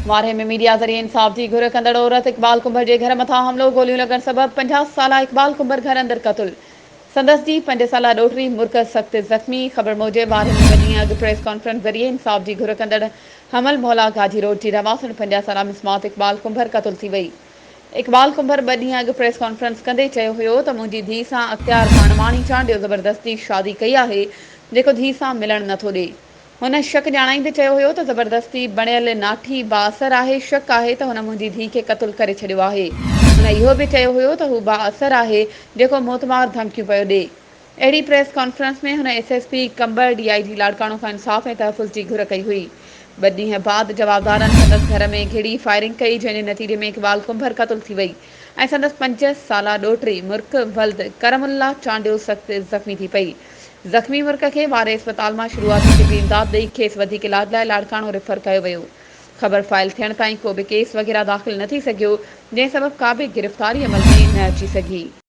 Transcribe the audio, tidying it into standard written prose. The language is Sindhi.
وارهه ۾ ميڊيا ذريعي انصاف جي گهر ڪندڙ عورت اقبال ڪنڀر جي گهر مٿان حملو، گوليون لڳڻ سبب 50 سالا اقبال ڪنڀر گهر اندر قتل، سندس جي پنج سالا ڏوهٽي مرڪ سخت زخمي، خبر موجب وارهه ۾ ٻه ڏينهن اڳ پريس ڪانفرنس ذريعي انصاف جي گهر ڪندڙ حمل مولا گاجي روڊ جي رهواسڻ 50 سالا مسمات اقبال ڪنڀر قتل ٿي وئي. اقبال ڪنڀر ٻه ڏينهن اڳ پريس ڪانفرنس ڪندي چيو هيو ته منهنجي ڌيء سان اختيار پاڻواڻي چانڊيو زبردستي شادي ڪئي آهي جيڪو ڌيء سان ملڻ نٿو ڏي. هن شڪ ڄاڻائيندي چيو هيو ته زبردستي بڻيل ناٺي بااثر آهي، شڪ آهي ته هن منهنجي ڌيء کي قتل ڪري ڇڏيو آهي. هن اهو به چيو هيو ته هو بااثر آهي، جيڪو موتمار ڌمڪيون پيو ڏي. اهڙي پريس ڪانفرنس ۾ هن S S P Qambar, D I G Larkana کان انصاف ۽ تحفظ جي گهر ڪئي هئي. ٻه ڏينهن بعد جوابدارن سندس گهر ۾ گهڙي فائرنگ ڪئي، جنهن جي نتيجي ۾ اقبال ڪنڀر قتل ٿي وئي ۽ سندس پنج سالا ڏوهٽي مرڪ ولد ڪرم الله چانڊيو سخت زخمي ٿي پئي. زخمي مرڪ کي واري اسپتال مان شروعاتي طبي امداد ڏئي کيس وڌيڪ علاج لاء لاڙڪاڻو ريفر ڪيو ويو. خبر فائل ٿيڻ تائين ڪو به ڪيس وغيره داخل نه ٿي سگهيو، جنهن سبب ڪا به گرفتاري عمل ۾ نه اچي سگهي.